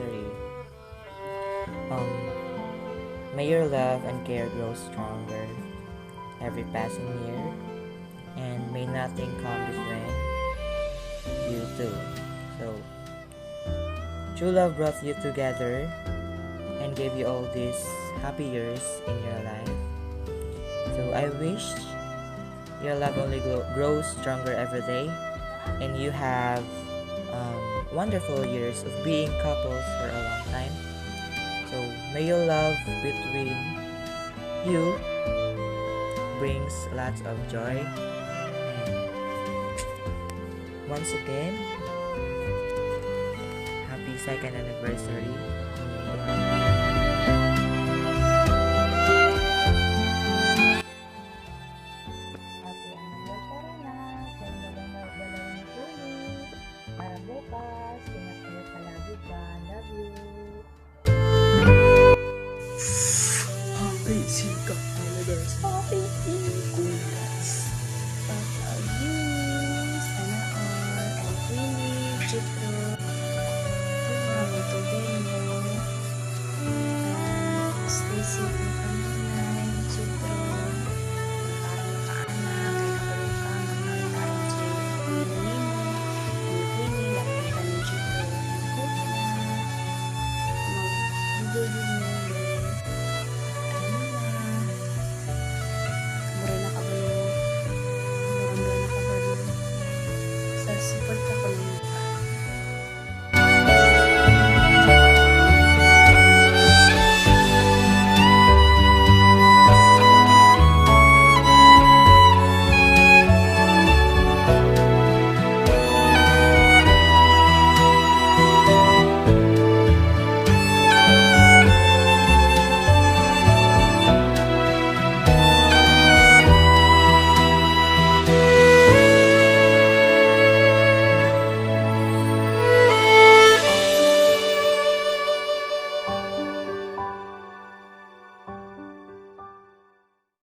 anniversary. May your love and care grow stronger every passing year, and may nothing come between you two. So, true love brought you together and gave you all these happy years in your life. So, I wish your love only grows stronger every day and you have wonderful years of being couples for a long time. So, may your love between you brings lots of joy. And once again, happy second anniversary. Happy anniversary na! Sa dalawang huli. Para bukas, ingat kayo palagi dyan. Love you! Happy second anniversary. Happy Kulas. Papa you, sana all, and Queenie, Chitro, Mami mo, stay safe mo kanina, Chitro, para makaanak, kay kabalo ka, nga mahal si Queenie nimo, and Queenie, lapit ka ni Chitro, and hope na mag-enjoy yun mo, then, ano na, mura na kabalo, mura na kabalo sa suporta.